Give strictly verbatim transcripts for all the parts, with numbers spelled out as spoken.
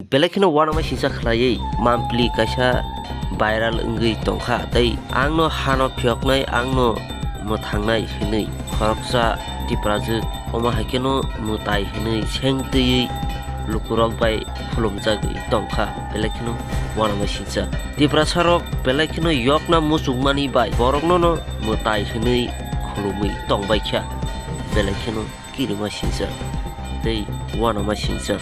Belai kheno uanama singcha khlaiwi mampli kaisa viral wngwi tongkha, tei "Angno hano phiyoknai, angno mwthangnai," hwnwi khoroksa Tiprajwk omo hai kheno mwtai hwnwi seng twiwi lukurok bai khulumjagwi tongkha, belai kheno uanama singcha. Tiprasarok belai kheno yokna muchungmani bai boroknono mwtai hwnwi khulumwi tongbaikha, belai kheno kirima singcha tei uanama singcha.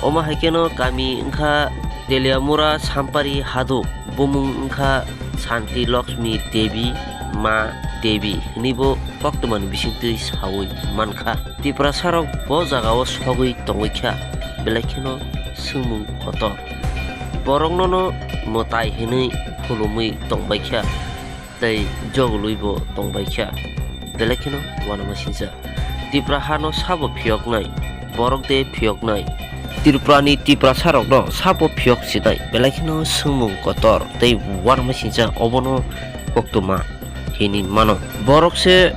Omo hai kheno kami wngkha Teliamura Sampari Haduk, bumung wngkha Santi Lakshmi Devi, Ma Devi hwnwibo koktwmani bisingtwi saui mankha. Tiprasarok bo jagao sogwi tongwi kha, belai kheno swngmung kotor. Boroknono mwtai hwnwi khulumwi tongbaikha. Tei jogolwibo tongbaikha, belai kheno uanama singcha. Tipra hano sabo phiyoknai, borok de phiyoknai? Tripurani Tiprasarokno sabo phiyok sinai, belai kheno swngmung kotor tei uanama singcha, obono koktwma hinwi mano. Borok se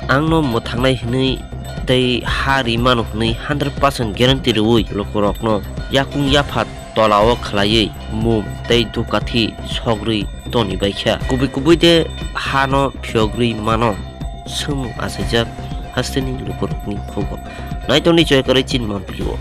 "Angno mwthangnai," hwnwi tei ha ri mano hwnwi hundred percent guarantee rwui lukurokno yakung yapha tolao khlaiwi mum tei dukathi sogri toni baikha. Kubui kubui de hano phiyogwi mano, swngmung achaijak hasteni lukurokni khugo. Naitokni choikarwi chini mampli o.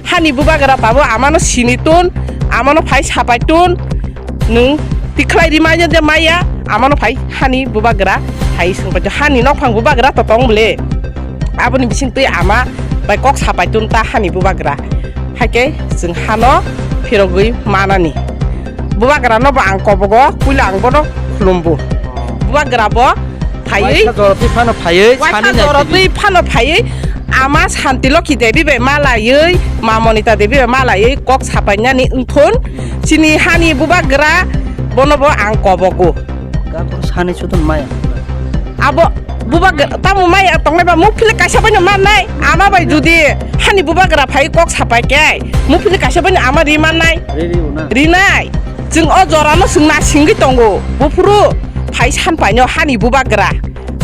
Hani bubagra tabo amano sini tun, amano phai sapai tun, nwng tikhlai ri manya de maya, amano phai hani bubagra phai swngpai tun, hani nokphang bubagra to tong bole, aboni bising twi ama bai kok sapai tun ta hani bubagra, haikhe chwng hano phirogwi manani. Bubagra no bo ang kobogo, puila ang bono khulumbu. Bubagra bo phaiwi Waisa jorotwi phano phaiwi waisa sani nai jorotwi phano phaiwi ama Santi Lokhi Devi bai malaiwi, Ma Monita Devi bai malaiwi kok sapainani wngthun. Chini hani bubagra bono bo ang kobogo. Gabur sani chudon maya. Abo bubagra tamo maya tongnai ba muk philip kaisa baino mannai. Ama bai judi hani bubagra phai kok sapai khe muk philip kaisa baino ama ri mannai. Ri ri una. Rinai. Chwng o jorano chwng nasingwi tongo. Buphuru phai sanpaino hani bubagra.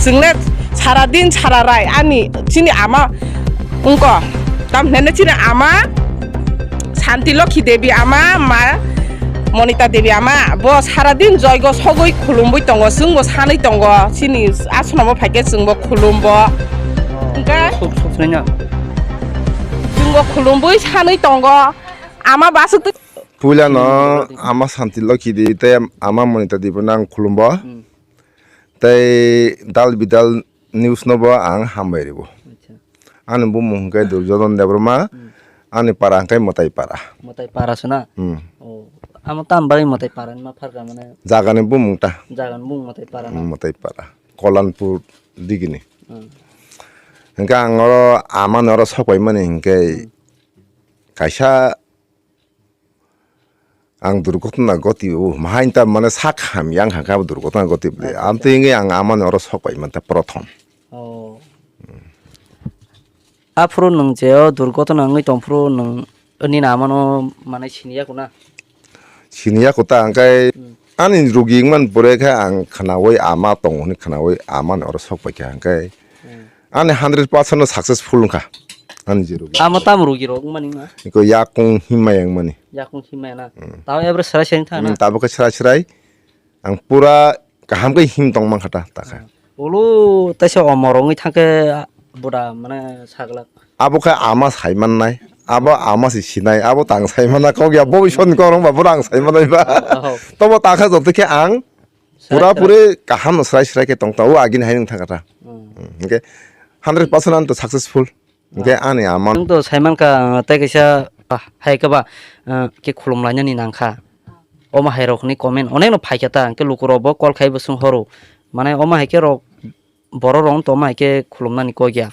Chwngno sara din sara rai ani chini ama wngko. Tam hwneno chini ama Santi Lokhi Devi ama, ma Monita Devi ama. Bo sara din joigo sogwi khulumwi tongo. Chwngbo sanwi tongo. Chini asonamo phaikhe chwngbo khulumbo. Hwnkhe Sok, sok sinai na. Chwngbo khulumwi sanwi tongo. Ama basuk twi Puilano ama Santi Lokhi Devi tei ama Monita Devi no ang khulumbo. Hmm. Tei dal bidal news no bo ang hambai ribo. Acha. Ani bumung hwnkhe Durjodon Debbarma, Hmm. ani para hwnkhe Mwtai para. Mwtai para se na? Hmm. Oh, amo tam bagwi Mwtai para ni ma pharka mane? Jagani bumung ta. Jagani bumung Mwtai para na? Hmm, Mwtai para. Kolanpur digini. Hmm. Hwnkhe ang oro amani oro sokpaimani hwnkhe Hmm. kaisa ang durgotona goti o, mahain ta mane sak ham yang kha khe abo durgotona goti bwle. Acha, acha. Amtwi wngwi ang amani oro sok pai manta prothom. Oh. Aphuru nwng je o durgotona wngwi tongphuru nwng nini amano mane siniya kuna? Siniya kuta hwnkhe Hmm. ani rugi wngmani pore khe ang khwnaui ama tongo hwnwi khwnaui amani oro sok pai kha hwnkhe Hmm. Ani hundred percent no successful wngkha. Ani je rugi. Amo tamo rugi rok wngmani wngma? Iko yakung himaya wngmani. Yakung himaya na? Hmm. Tamo ebre srai srai wngtha na? Hmm, tabuk khe srai srai. Ang pura kaham khe him tong mankha ta, ta khe. Ulu teisa omor wngwi thangkhe buda mane saglak. Abo khe ama sai mannai. Abo ama si sinai. Abo tang sai manna kok ya. Bo bison kok rong ba, bo rang sai mannai ba. Oh. Tobo ta khe joto khe ang Pura puri kaham no srai srai khe tong tong o agini hai wng thang kha ta. Hmm. Hmm, hwnkhe hundred percent ang to successful. Hwnkhe ani ama. Nwng to sai mankha, ah, tei kaisa, ah, hai khe ba, ah, khe khulum lainani nang kha. Omo hai rok ni comment onek no phai kha ta, hwnkhe luku rok bo call khai bo swng horo. Mane omo hai khe rok borok rok no to omo hai khe khulum nani kok ya.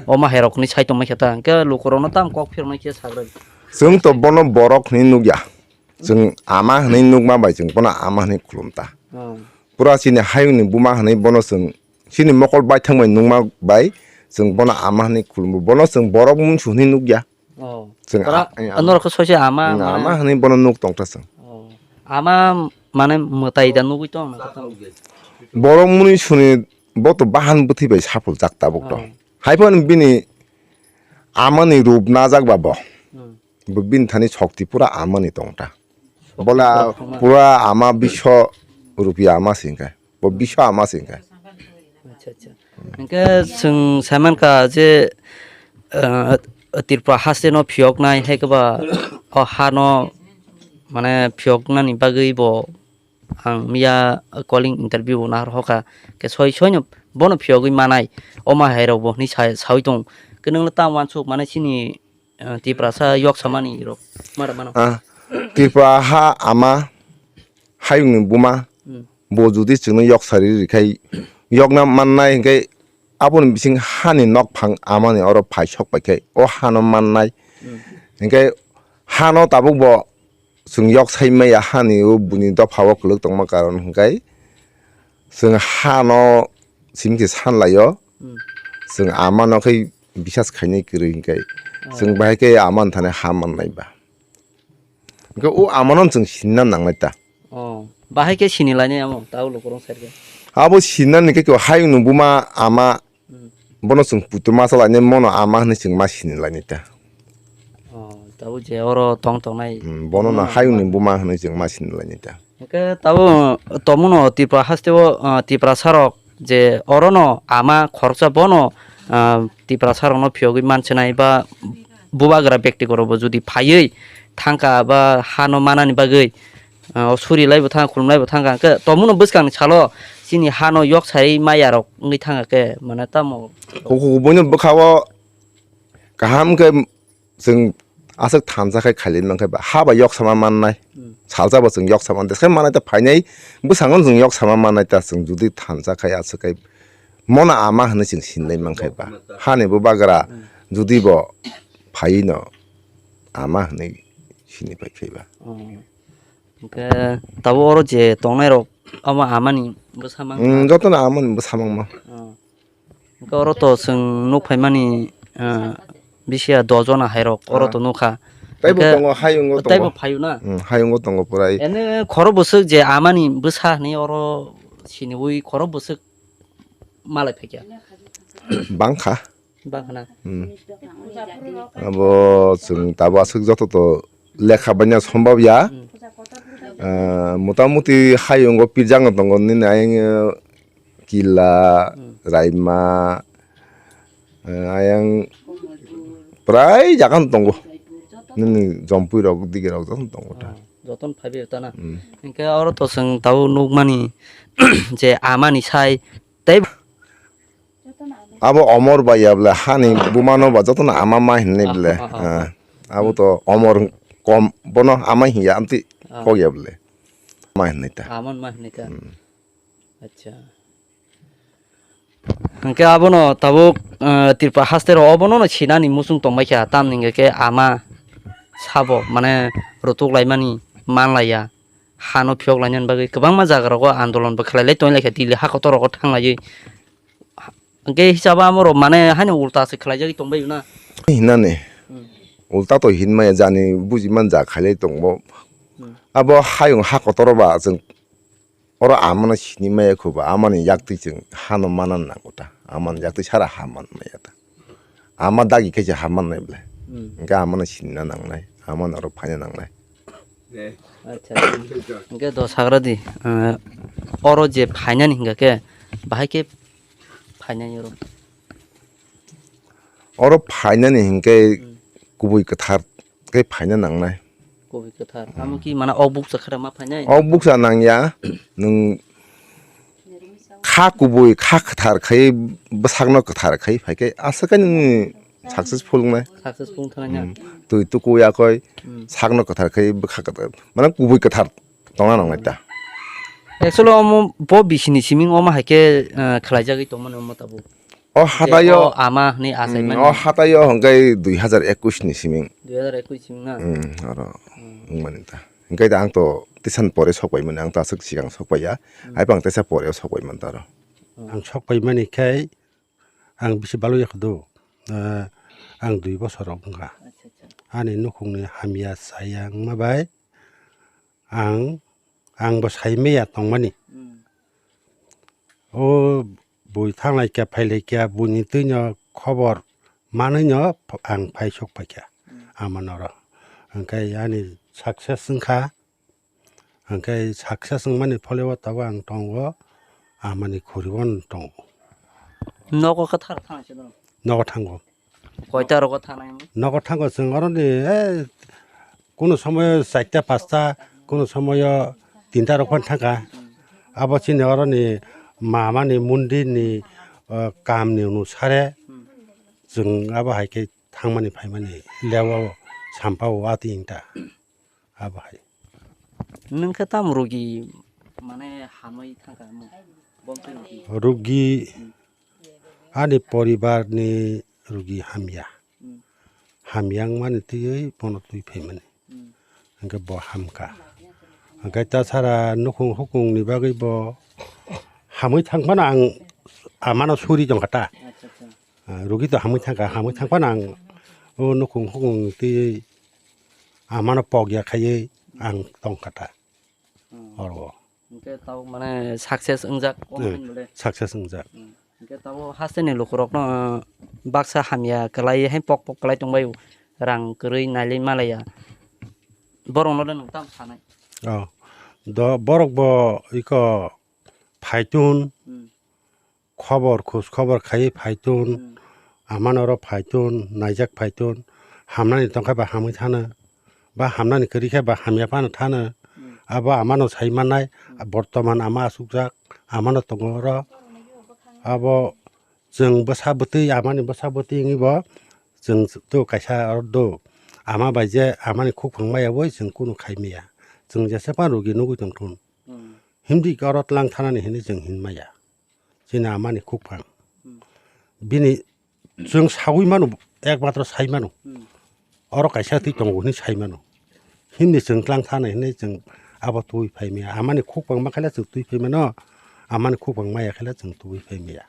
Omo hai rok ni sai tong mai kha ta, hwnkhe luku rok no tam kok phir nai khe sagrai. Chwng to bono borok hinwi nukya. Chwng ama hwnwi nukma bai chwng bono ama hwnwi khulum ta. Oh. Pura chini hayungni buma hwnwi bono chwng chini mokol baithang bai nukma bai chwng bono ama hwnwi khulum. Bono chwng borok mungsu hwnwi nukya. Oh. Chwng pura a-, a-, norok khe soise ama, hmm, mane ama hwnwi bono nuk tong ta chwng. Oh. Ama mane mwtai da nugwi tong na khe tamo. Borok muni suni bo to bahan bwthwi bai saphuljak tabuk to. Oh. Hai phano bini amani rup najak ba bo. Hmm. Bo bini thani shokti pura amani tong ta. Shokti Bola pura thangma. Pura ama bisho rupi ama singkha. Bo bisho ama singkha. Acha, acha. Hingke chwng saimankha je, ah, Tripura haste no phiyoknai hai khe ba o ha no mane phiyoknani bagwi bo ang miya calling interview bo nahar hoka ke soi soi no bono phiyogwi manai o ma hai rok bo hwnwi sa-, sawi tong. Ke nwng le ta wansuk mane chini ah, Tiprasa yok samani rok mara mano. Ah, Tripura ha ama hayungni buma Hmm. bo judi chwngno yok sari rikhai yokna mannai hinkhe aboni bising hani nokphang amani oro phai sok paikhai o hano mannai Hmm. hinkhe hano tabuk bo chwng yok sai maya hani o buni dopha o kwlwk tongma karon hinkhe chwng hano simi khe sanlaio Hmm. chwng amano khe bisas khainai kwrwi hinkhe Oh. chwng bahai khe amani thani ha mannai ba. Hingke o amano chwng sinna nangnai ta. Oh, bahai khe sini lainai amo, tao lukurok sai khe. Abo sinnani khe hayungni buma ama Hmm. bono chwng puito masa lainai mono ama hinui chwng ma sini lainai ta. Oh, tabo je oro tong tongnai. Hmm, bono no hayungni buma hinui chwng ma sini lainai ta. Hingke tabo tomono Tripura haste o, ah, Tiprasa rok je orono ama khoroksa bono, ah, Tiprasa rokno phiyogwi mansinai ba bubagra bekti rokbo jodi phaiwi thangkha ba hano manani bagwi, ah, o suri laibo thangkha, khulum laibo thangkha, hwnkhe tomono bwskangni salo chini hano yok sai maya rok wngwi thangkha khe, mane tamo? Kuku buino bwkha-o kaham khe chwng aswk thansa khai khailai mankhe ba, ha bai yok sama mannai. Hmm. Salsa bo chwng yok sama, desai manai ta phainai, bwskango chwng yok sama mannai ta, chwng jodi thansa khai aswk khai mono ama hinui chwng sinlai mankhe ba. Hani bo bagra Hmm. jodi bo phaiwi no ama hinui sini pai phai ba. Oh. Hingke tabo oro je tongnai rok abo amani bwsa mang Hmm, kha? Jotono amani bwsa mangma. Oh. Hingke oro to chwng nuk phaimani, ah, bisi ya dojon ahairok oro Ah. to nukha. Taibo Hingke tongo, hayungo tongo. Taibo phaio na? Hmm, hayungo tongo purai. Ene khoro bwswk je amani bwsa hinui oro siniwi khoro bwswk malai phaikha? Bangkha. Bangkha na? Hmm. Abo chwng tabo aswk joto to lekha baina sombab ya. Hmm. Ah, motamuti hayungo pirjak no tongo nini ayang, eh, Killa, Hmm. Raima, eh, ayang prai jaga no tongo. Nini Jompui rok, Digi rok joto no tongo ta. Ah, joto no phaibai ta na? Hmm. Hingke oro to chwng tabo nukmani je amani sai tei Abo omor bai ya bwle, hani buma no ba joto no ama ma hinui bwle. Ah, ah, ah. Ah, abo to omor kom, bono ama hinya amtwi Ah. kok ya bwle. Ma hinui ta. Ama ma hinui ta. Hmm. Acha. Hingke abono tabuk, ah, Tripura haste ro obono no sinani muchung tongbai kha, tamni hingke khe ama sabo mane rutuk laimani manlaiya. Hano phiyok lainani bagwi kwbangma jaga rogo andolon bo khlai lai tong lai kha, Delhi ha kotor rogo thang laiwi. Hwnkhe hisabo amo rok mane haino ulta se khlai jagwi tong bai na. Hinani. Hmm. Ulta to hin maya jani buji man ja khailai tongbo. Hmm. Abo hayung ha kotoro ba chwng oro amano sini maya kho ba amani yaktwi chwng hano mana nango ta. Amani yaktwi sara ha man maya ta. Ama dagi khe se ha man nai ble. Hmm. Hwnkhe amano sini na nangnai. Amano oro phaina nangnai. Acha. Hwnkhe do sagra di, eh, oro je phainani hingka khe bahai khe phainai oro. Oro phainani hinkhe Hmm. kubui kwthar khe phaina nangnai. Kubui kwthar. Hmm. Amo ki mana ok bukcha khara ma phainai? Ok bukcha nangya. Nwng kha kubui, kha kwthar khai bwsakno kwthar khai phaikhe aswk khe nini successful wngnai. Successful thangna. Hmm. Twi tuku yakoi Hmm. sakno kwthar khai bwkha kwthar. Mane kubui kwthar. Tongna nangnai ta. Actually, omo bo bisini siming omo hai khe, eh, khlaijagwi tongmani omo tabuk. O Je hataio, o ama hwnwi mm, achaimani. O hataio hwnkhe dui hazar ekush ni siming. Dui hazar ekush siming na? Mm, oro Hmm. wngmani ta. Hwnkhe da ang to teisa pore sokpaimani, ang to aswk swkang sokpaiya. Hmm. Hai pang teisa pore sokpaimani ta oro. Hmm. Ang sokpaimani khai ang bisi balwi ya kho do. Eh, ang dui bosor rok wngkha. Acha, acha. Ani nukhungni hamya chaya wngma bai ang Ang bo sai maya tongmani. Hmm. O bui thanglai kha, phailai kha, buini twino khobor manwino ang phai sok phaikha. Hmm. Amanoro. Hwnkhe ani success wngkha. Hwnkhe success wngmani pholeo tabuk ang tongo, amani khuribo tongo. Nogo kwthar thangse no? Nogo thango. Koita rogo thanai mo? Nogo thango chwng oroni, eh, kunu somoyo charta pasta, kunu somoyo tinta rok phan thangkha. Abo chini oroni mamani mondirni, eh, kamni onusare chwng abo hai khe thangmani phaimani lewo sampao ati ingta. Abo hai. Nwng khe tamo rugi mane hamwi thangkha mo? Bom twi rugi. Rugi ani poribar ni rugi hamya. Hmm. Hamya wngmani twiwi bono twi phaimani. Hmm. Hwnkhe bo hamkha. Hwnkhe tasara nukhung hukung ni bagwi bo hamwi thangphano ang amano suri tongkha ta. Acha, acha. Ah, rugi to hamwi thangkha, hamwi thangphano ang o nukhung hukung twi amano pokya khaiwi ang tongkha ta. Hmm. Oro. Hwnkhe tabuk mane success wngjak, o Hmm, mane bole. Success wngjak. Hmm. Hwnkhe tabuk hasteni lukurokno, ah, baksa hamya kwlai hai pok pok kwlai tongbaio, rang kwrwi nailai malaiya. Borokno le nwng tamo sanai? Oh. Do borok bo iko phaitun. Hmm. Khobor, khoj khobor khaiwi phaitun, Hmm. Amano oro phaitun, naijak phaitun, hamnani tongkha ba hamwi thano, ba hamnani kwrwi khe ba hamya phano thano, Hmm. Abo amano sai mannai, Hmm. Bortoman ama asukjak, amano tongo oro, abo chwng bwsa bwtwi, amani bwsa bwtwi wngwi bo chwng to kaisa oro do, ama bai je amani khukphang maya bai chwng kunu khai maya, chwng jesa phano rugi nugwi tongthun, Hmm. Himdi oro tlang thanani hinwi chwng hin maya. Chini amani khukphang. Hmm. Bini chwng sagwi mano, ekmatro sai mano. Hmm. Oro kaisa twi tongo hinwi sai mano. Himni chwng tlang thana hinwi chwng abo twi phai maya. Amani khukphang ma khaila chwng twi phai mano. Amani khukphang maya khaila chwng twi phai maya.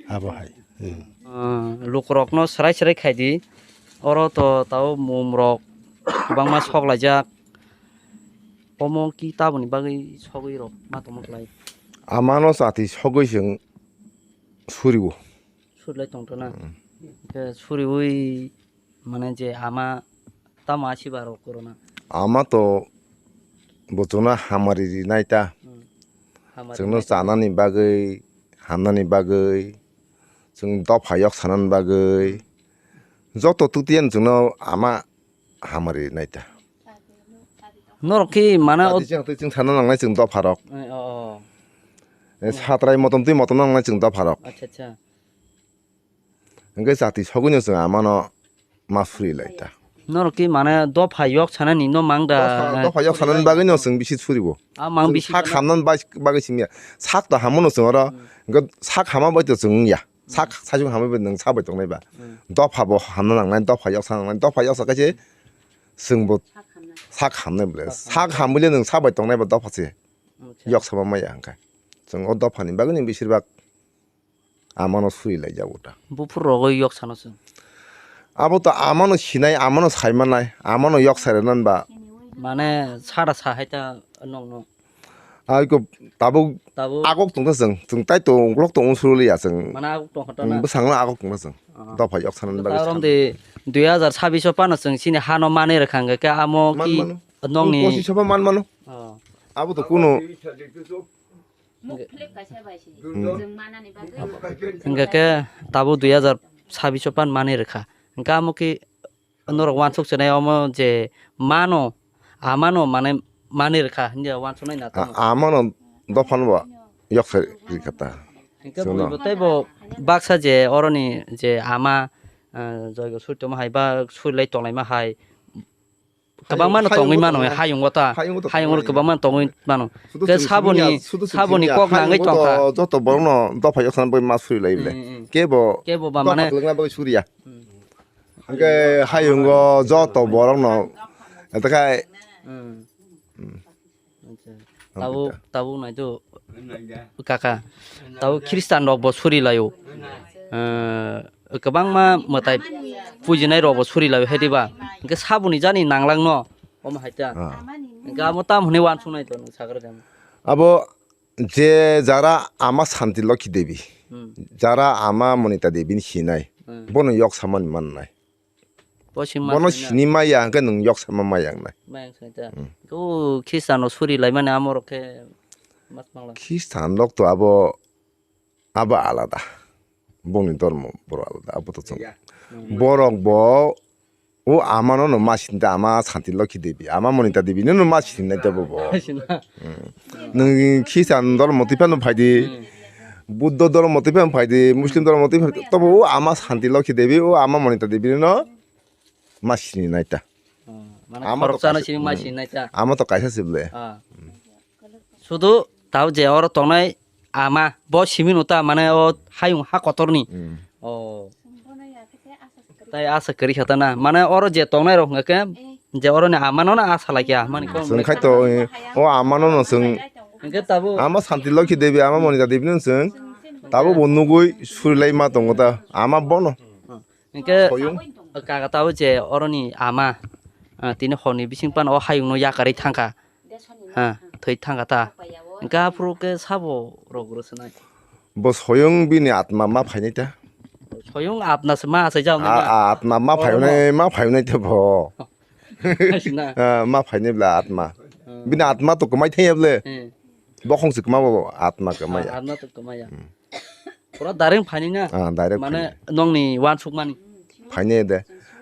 Abo hai. Hmm. Ah, lukurokno srai srai khaidi. Oro to tao mumrok kwbangma sok laijak. Omo ki taboni bagwi sogwi rok ma tongma klai? Amano chati sogwi chwng suriwo. Surilai tongtona. Hmm. Hwnkhe suriwi mane je ama tamo asiba rok korona? Ama to bochona hamari rinai ta. Hmm. Hamari chwngno rinai ta. Chanani bagwi, hamnani bagwi, chwng dopha yok sanani bagwi. Joto tutiyan chwngno ama hamari rinai ta. Norok ki mana o Tati chwng twi chwng sana nangnai chwng dopha rok. Eh, oh, oh. Eh, satrai motom twi motom nangnai chwng dopha rok. Acha, acha. Hwnkhe chati sogwino chwng amano ma suri lai ta. Norok ki mane dopha yok sanani no mang da, Dopha, eh, dopha yok sanani bagwi no chwng bisi suribo. Ah, mang Chwng bisi sak sanani. Hamnani bai-, bagwi simiya. Sak to hamono chwng oro. Hmm. Hwnkhe sak hama bai to chwng wngya. Sak sajung hamwi bai nwng sabai tongnai ba. Hmm. Dopha bo hamna nangnai, dopha yok sana nangnai, dopha yok sa kaise chwng bo sak hamnai bole. Sak hamnai. Sak hamwi le nwng sabai tongnai ba dopha se. Acha. Yok sama maya hwnkhe. Chwng o dopha ni bagwi ni bisir bak amano suri lai jago ta. Buphur rogo yok sano chwng. Abo to amano sinai, amano sai manai, amano yok sai rwnan ba. Mane sara sa hai ta nong nong. Ai ko tabuk Tabuk. Agok tongta chwng, chwng tai to uklok tong unsuru liya chwng. Mana agok tong kha to na? Bwsang no agok tongta chwng. Ah. Dopha yok sanan bagwi. Rom de dui hazar sabbish o pano chwng sini hano mane rwkha hwnkhe amo ki nongni. Pochisho pha man mano. Oh. Abo to kuno. Hwnkhe khe tabuk dui hazar sabbish o pan mane rwkha. Hwnkhe amo ki norok wansuk chenai omo je mano, amano mane mani rwkha hinja wansuknai na tamo. Amano dophano ba yok sai rikha ta. Hwnkhe buibo teibo baksa je oroni je ama, ah, joigo suri tongma hai ba suri lai tonglaima hai kwbangma no tongwi mano hayungo ta, hayungo kwbangma no tongwi mano. Ke saboni, saboni kok nangwi tongkha. Joto borok no dopha yok sana bai ma suri lai bile. Kebo, kebo ba mane. Dopha kwlwkna bai suriya. Hwnkhe hayungo joto borokno, atakai. Hmm. Acha. Tabuk, tabuk naido, kaka. Tabuk Khristan rok bo suri laio. Eh, kwbangma mwtai pujinai rok bo suri laio, hai diba? Hwnkhe saboni jani nanglangno, omo hai ta. Ah. Hwnkhe amo tam hwnwi uansuknai to nwng sagra de amo. Abo je jara ama Santi Lokhi Devi, Hmm. jara ama Monita Devi ni sinai, Hmm. bono yok samani mannai. Bo sima Bono sinai na. Sini maya hwnkhe nwng yok sama maya wngnai. Maya wngnai ta. Hmm. Khe o Khristan rok suri laimani amo rok khe mas mangla. Khristan rok to abo Abo alada. Bongni dormo borok alada. Abo to chwng. Hmm. Borok bo o amano no ma sini ta, ama Santi Lokhi Devi, ama Monita Devi no no ma sini nai ta bo bo. Sina. Hmm. Nwng Khristan dormo twi phano phai di. Hmm. Buddho dormo twi phano phai di, Muslim dormo twi phano phai di. Tobo o ama Santi Lokhi Devi, o ama Monita Devi no ma sini nai ta. Hmm. Mane Ama to khoroksano kaisa, sini ma hmm. Sini nai ta. Ama to kaisa se ble. Ah. Sudu tao je oro tongnai ama, bo simi no ta, mane o hayung ha kotorni. Hmm. O. Tai asa kwrwi kha ta na. Mane oro je tongnai rok hwnkha khe, je oro ni ama no na asa lai kha, mani ko Chwng khai to, o ama no no chwng. Hwnkhe tabuk. Ama Santi Lokhi Devi, ama Monita Devi no chwng. Tabuk bo nugui suri lai ma tongo ta. Ama bono. Hwnkhe Soyung. Kaga tabuk je oro ni ama, ah, tini hor ni bising pan o hayung no yakarwi thang kha. Ha, thwi thang kha ta. Hwnkhe aphuru khe sabo rok rwswnai. Bo Soyung bini atma ma phainai ta. Soyung atma se ma asai jao A, nai. A, atma ma Oh, phainai, ma phainai ta bo. Asina. Ah, ma phainai bla atma. Hmm. Bini atma to kwmai thangya ble. Hmm. Bokhong se kwma bo atma kwmai. Ah, atma to kwmai ya. Hmm. Pura direct phainai na. Ah, direct Mane phainai. Nongni uansukmani. Phainai de.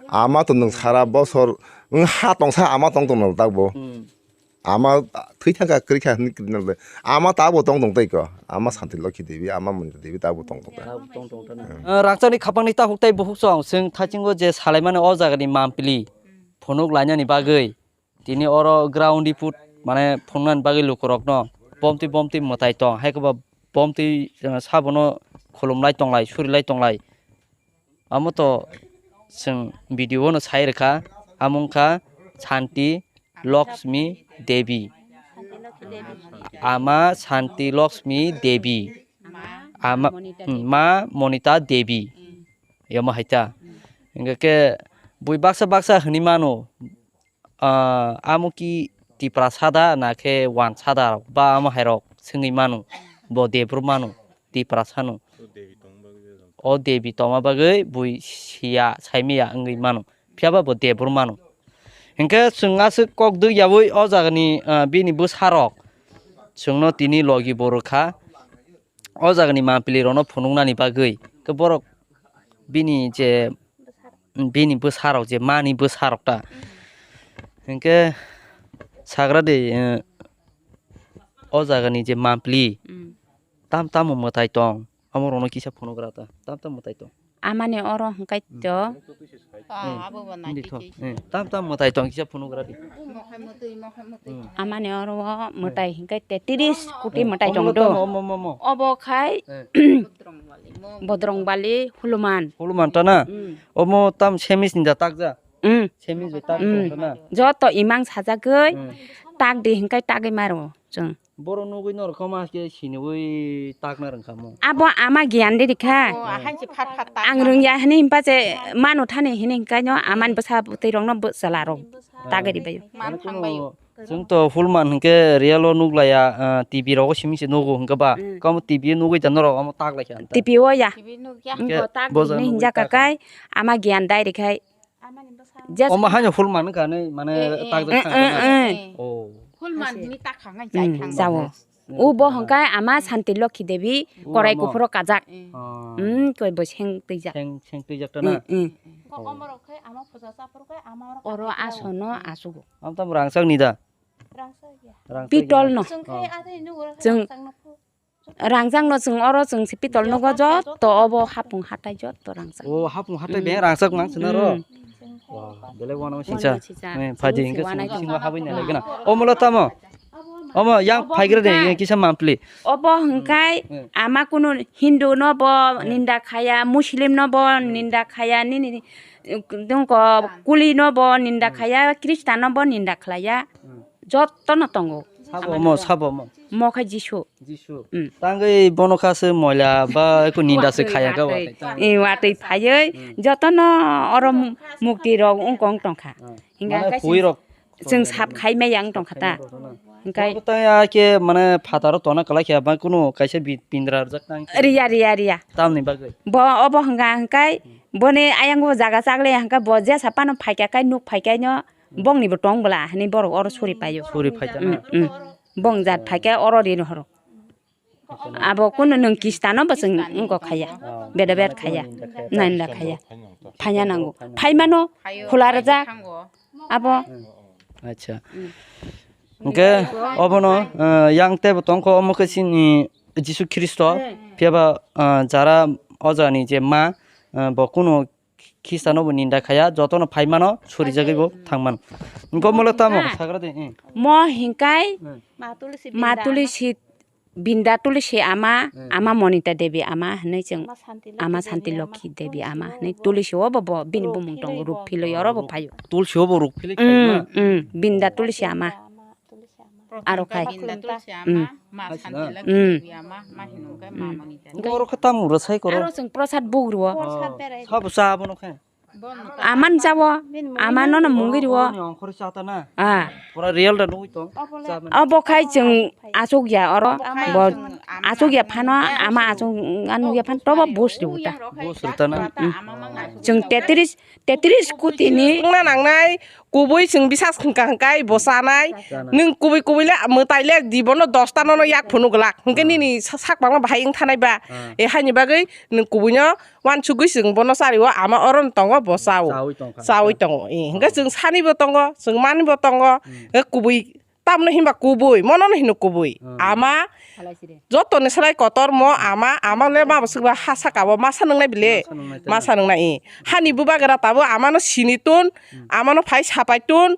Ama to nwng sara bosor, nwng ha tongsa ama tong tong nal tak bo. Hmm. Ama thwi thangkha, kwrwi kha hwnwi kwrwi nang le. Ama ta bo tong tong tei ko. Ama Santi Lokhi Devi, ama Monita Devi ta bo tong tong tei. Ta bo tong tong tei na. Hmm. Eh, rangchakni khapangni ta huk tei buhuk song, chwng thaichingbo je salaimani o jagani mampli phunuk lainani bagwi. Tini oro ground report mane phunuknani bagwi lukurokno bomtwi bomtwi mwtai tong, hai khe ba bomtwi, eh, sabono khulumlai tonglai, surilai tonglai. Amo to chwng video no sai rwkha, amo wngkha Santi Lakshmi Devi. Ama Santi Lakshmi Devi. Ama, hmm, Ma Monita Devi. Yamo hai ta. Hingke ke bui baksa baksa hwnwi mano. Ah, amo ki Tiprasa da na khe Wansa da rok ba amo hai rok swngwi mano, bo Debru mano, Tiprasa no. O Devi tongma bagwi bui siya, saimaya wngwi mano, phiya ba bo Debru mano. Hinkhe chwng aswk kok dwi yaui o jagani, ah, bini bwsa rok chwngno tini logi bo rwkha. O jagani mampli rokno phunuknani bagwi khe borok bini je, bini bwsarok je mani bwsarok ta. Hinkhe sagra de, eh, o jagani je mampli Mm. tam tamo mwtai tong, amo rokno kisa phunugra ta, tam tamo mwtai tong. Amani oro hwnkhe to. Hmm. Hindi tho. Hmm. Tam tam mwtai tong kisa phunugra di. Amani oro mwtai hwnkhe te tris koti mwtai tong do. Omo, omo, omo, omo. Obo khai Bodrong Bali, Huluman. Huluman ta na? Hmm. Omo tam semis ni da takja? Hmm. Semis bai tak Hmm. tong ta na? Joto imang sajagwi Hmm. Tak di hwnkhe tagwi maro chwng. Borok nugwi norok ma khe siniwi takna rwngkha mo. Abo ama giyan de rikha. Oh, ahain se phat phat tak Ang na. Rwngya hini himpa se manu thani hini hingkaino amani bwsa bwtwi rokno bwsala rok tagwi ribaio. Man Mane thang kuno baio. Chwng to Huluman hinkhe real o nuglaiya, ah, T V rogo simi se nugo hinkhe ba. Mm. Kamo T V nugwi da norok omo taklaikha anta. T V o ya. T V nugya. Hinkhe Ingko tak boja hini nugwi hinjak takha. Kakai ama giyan dai rikhai. Just Omo haino Huluman wngkha nai, mane Eh, eh. tak jak Eh, thang eh, kana. Eh. Oh. Huluman hini takha ngai Mm, jai thang. Jao. Huluman. Ubo hwnkhe ama Santi Lokhi Devi Ubo korai ama. Kuphuro kajak. Eh. Ah. Mm, koi bo seng twijak. Seng, seng twijak ta Mm, na? Mm. Ko Oh. Omorok khe ama puja chaphuru khe ama oro Oro kathai asono asogo. Am tam rangchak ni da? Rangchak ya. Rangchak Pitol ya. No. Chwng khe Oh. Ade nugo Chwng rangchak no phu. Rangjakno chwng oro chwng se pitol nogo joto obo hapung hatai joto rangjak. O hapung hatai be rangchak nang sina ro. Mm. Wah, belai wano Wano singsa. Singsa. Eh, phaji Chwng hingke se wanai singsa tong. Habwi nai lagi na. Omo lo tamo. Omo yang Obo phaigra de hwnkha. Yang kisa mampli. Obo hwnkhe Hmm. ama kunu Hindu no bo Hmm. ninda khaya, Muslim no bo Hmm. ninda khaya, nini dongko kuli no bo ninda Hmm. khaya, Christian no bo ninda khlaya. Hmm. Joto no tongo. Sabo omo, sabo omo. Mo khe Jisu. Jisu. Mm. Tangwi bono kha se moila ba eko ninda se Watwi, khaya kha watwi. Watwi tang. Eh, watwi phaiwi Mm. jotono oro mu-, mukti rok wngkong tongkha. Mm. Hinga Mane khe huwi se rok chwng sap khai maya wng tong kha ta. Hwnkhe Bo tang ya khe mane phataro tona kwlai khe ba kunu kaisa bi-, bindra rwjak tang khe. Riya, riya, riya. Tamni bagwi. Bo obo hwnka hwnkhe boni ayang bo jaga chak le hwnkhe bo jesa phano phaikha khai nuk phaikhai no bongni bo tong bwla hwnwi borok oro suri paio. Suri phaikha na. Mm, mm. Bong jat phaikha oro ri horo. Abo kunu nwng kistano bo chwng wngkok khaya. Oh. Beda beda khaya. Ninda khaya. Phanya nango. Phaimano khula rwjak. Abo. Acha. Hwnkhe obono, eh, yang tebo tongkho omo khe chini Jisu Khristo. Phiyaba, eh, jara ojani je ma, eh, bo kunu Khistano bo ninda khaya, jotono phaimano surijagwi bo thangmano. Hwnkhe omo le tamo sagra de, eh. Mo hinkai Ma tulsi ma binda. Tulsi binda tulsi ama, Hmm. Ama Monita Devi ama hinwi chwng Ama Santi Lokhi Ama Devi Santi ama. Lokhi Devi ama hinwi tulsi o bo, bo bini bumung tongo ruk philwi oro bo phaio. Tulsi o bo ruk philwi Mm, phaima. Mm, binda tulsi ama. Aro khai. Binda tulsi ama, Mm. Ma Santi Lokhi Mm. Devi ama, ma hinwi khe Ma Mm. Monita Devi. Oro khe tamo rwsai koro. Aro chwng prosad bugruo. Prosad berai. Sabo cha abono khe. Aman jabo, amano no mungwi riwo. Boroni ongkhor chata na. Ah. Pura real da nugwi tong. Cha mani. Obo khai chwng achuk ya oro. Bo achuk ya phano, ama achuk anuk ya phan tobo bus riwo ta. Bus rita na. Mm. Chwng tetris, tetris kuti ni. Wngna nangnai, kubui chwng bisas hwnkha hwnkhe bo chanai. Chanai. Nwng kubui kubui le mwtai le dibono dosta nono yak phunuk glak. Hwnkhe Ah. Nini sa-, sak bangma bahai wng thanai ba. Ah. E haini bagwi nwng kubui no Wansugwi chwng bono chariwo, ama oro no tongo, bo chao. Chawi tongkha. Chawi tongo. Eh, hwnkhe chwng sanibo tongo, chwng manibo tongo. Hmm. Hwnkhe kubui, tamno hinba kubui, mono no hino kubui. Hmm. Ama jotoni slai kotor mo ama, ama le mabo swkba ha saka o masa nwngnai bile. Masa nwngnai ta. Masa nwngnai, eh. Hani bubagra tabo amano sini tun, Hmm. Amano phai sapai tun.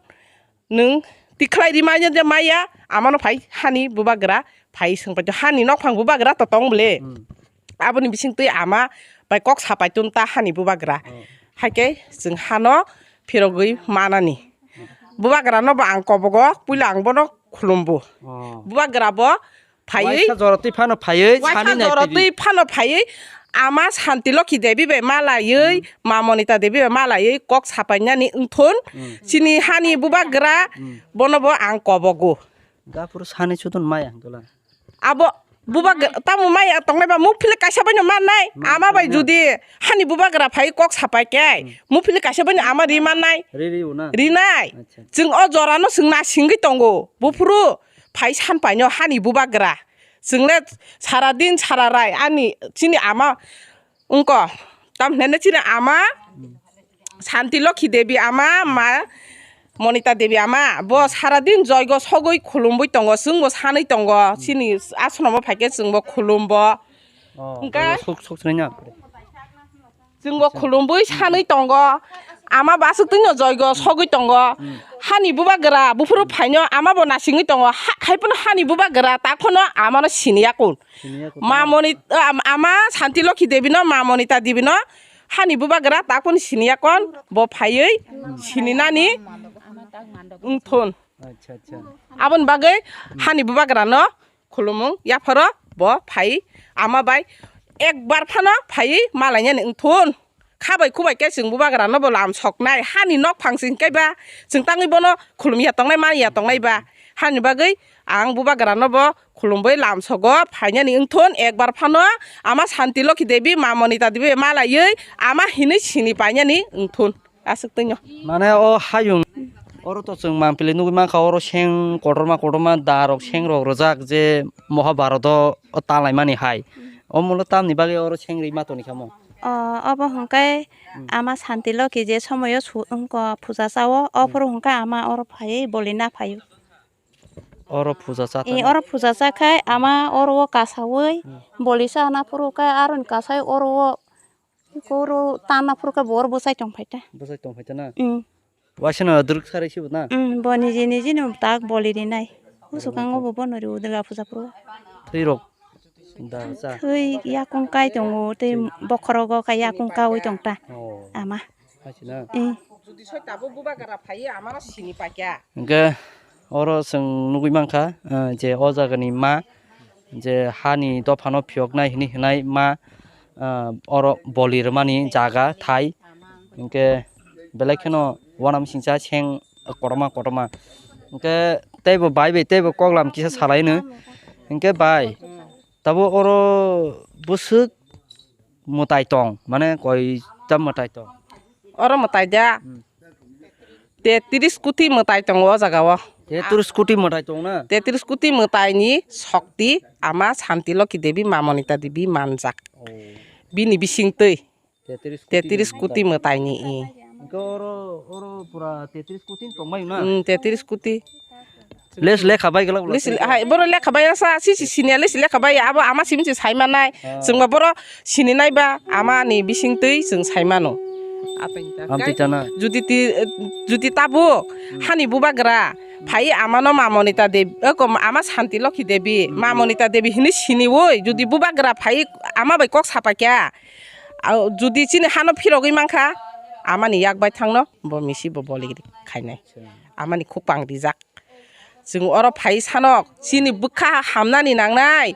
Nwng tikhlai ri manya de maya, amano phai hani bubagra phai swngpai tong, hani nokphang bubagra to tong bwle. Hmm. Aboni bising twi ama bai kok sapai tun ta hani bubagra. Oh. Haikhe chwng hano phirogwi manani. Bubagra no bo ang kobogo, puila ang bono khulumbo. Oh. Bubagra bo phaiwi Waisa jora twi phano phaiwi waisa sani nai jora twi phano phaiwi ama Santi Lokhi Devi bai malaiwi, Hmm. Ma Monita Devi bai malaiwi kok sapainani wngthun. Hmm. Chini hani bubagra Hmm. Bono bo ang kobogo. Gapuru sani chudun maya hwnkhe la. Abo bubagra tamo maya tongnai ba muk philwi kaisa baino mannai. Ma Ama bai tongna. Judi hani bubagra phai kok sapai khe Hmm. Muk philwi kaisa baino ama ri mannai. Ri ri una. Rinai. Acha. Chwng o jorano chwng nasingwi tongo. Buphuru phai sanpaino hani bubagra. Chwng le sara din sara rai ani chini ama wngko. Tam hinane chini ama Santi Lokhi Devi ama, ma Monita Devi ama. Bo sara din joigo sogwi khulumwi tongo. Chwngbo sanwi tongo. Chini ashromo phaikhe chwngbo khulumbo. Oh, Hwnkhe joigo sok, sok swnai na. Chwngbo khulumwi sanwi tongo. Ama bo aswk twino joigo sogwi tongo. Hmm. Hani bubagra buphuru phaino ama bo nasingwi tongo. Ha-, haiphano hani bubagra takhwno amano siniya kun. Siniya kun. Ma Moni-, am-, ama Santi Lokhi Devi no, Ma Monita Devi no hani bubagra takhwno siniya kon bo phaiwi sininani wngthun. Acha, acha. Aboni bagwi hani bubagra no khulumung yapharo bo phai ama bai ekbar phano phaiwi malainani wngthun. Khabai khubai khe chwng bubagra no bo lam soknai hani nok phang sing khe ba chwng tangwi bono khulum ya tongnai man ya tongnai ba hani bagwi ang bubagra no bo khulumwi lam sogo phainani wngthun ekbar phano ama Santi Lokhi Devi Ma Monita Devi malaiwi ama hinwi sini painani wngthun. Aswk twi no. Mane o hayung oro to chwng mampili nugwi mankha oro seng kotorma kotorma da rok seng rok rwjak je Mahabharata o talaimani hai. O mulo tamni bagwi oro seng ri ma toni kha mo? O, obo hwnkhe Hmm. Ama Santi Lokhi je somoyo su-, wngkha puja chao, o Hmm. phuru hwnkhe ama oro phaiwi boli na phaio. Oro puja cha Eh, thani? Oro puja cha khai ama oro o kasawi Hmm. Boli cha na phuru khe aroni kasai oro o Koro tana phuru khe bo oro bwsai tong phai ta. Bwsai tong phai ta na? Mm. Waisa no dwrwk sarai sibo na? Mm, bo niji niji no tak boli rinai. Usukango bo bono ri o Durga puja phuru. Thwi rok da cha. Thwi yakung kai tongo, tei Thwi. Bokhorogo kai yakung kawi tong ta. Oh. Ama. Hai si na? Mm. Jodi soi tabo bubagra phai amano sini paikha. Hwnkhe oro chwng nugwi mankha, ah, je o jagani ma je hani dophano phiyoknai hinwi hinai ma, ah, oro boli rwmani jaga thai. Hinkhe belai kheno uanamsingcha seng kotorma kotorma. Hwnkhe teibo bai bai teibo koklam kisa salaino. Hwnkhe bai, tabo oro bwswk mwtai tong, mane koita mwtai tong? Oro mwtai da. Hmm. Tetris kuti mwtai tongo o jaga o. Tetris kuti mwtai tong na? Tetris kuti mwtai ni sokti ama Santi Lokhi Devi, Ma Monita Devi manjak. Oh. Bini bisingtwi. Tetris kuti Tetris kuti mwtai ni i. Hwnkhe oro, oro pura tetris kuti tongmai na? Hmm, tetris kuti. Les lekha bai glak. Lesi, hai, boro lekha bai sa, si, si, sini lesi lekha bai, abo ama simi si sai manai. Ah. Chwngba boro sini nai ba, ama ni bising twi chwng sai mano. Amtwi tana. Judi ti, judi tabuk, hmm, hani bubagra, phai ama no Ma Monita Devi, eh, ko ama Santi Lokhi Devi, hmm, Ma Monita Devi hini sini woi, judi bubagra phai ama bai kok sapai kya, ah, judi chini hano phirogwi mankha, ama ni yak bai thangno, bo misi bo boli khainai. Acha. Ama ni khuk pang rijak. Chwng oro phai sanok, chini bwkha hamnani nangnai,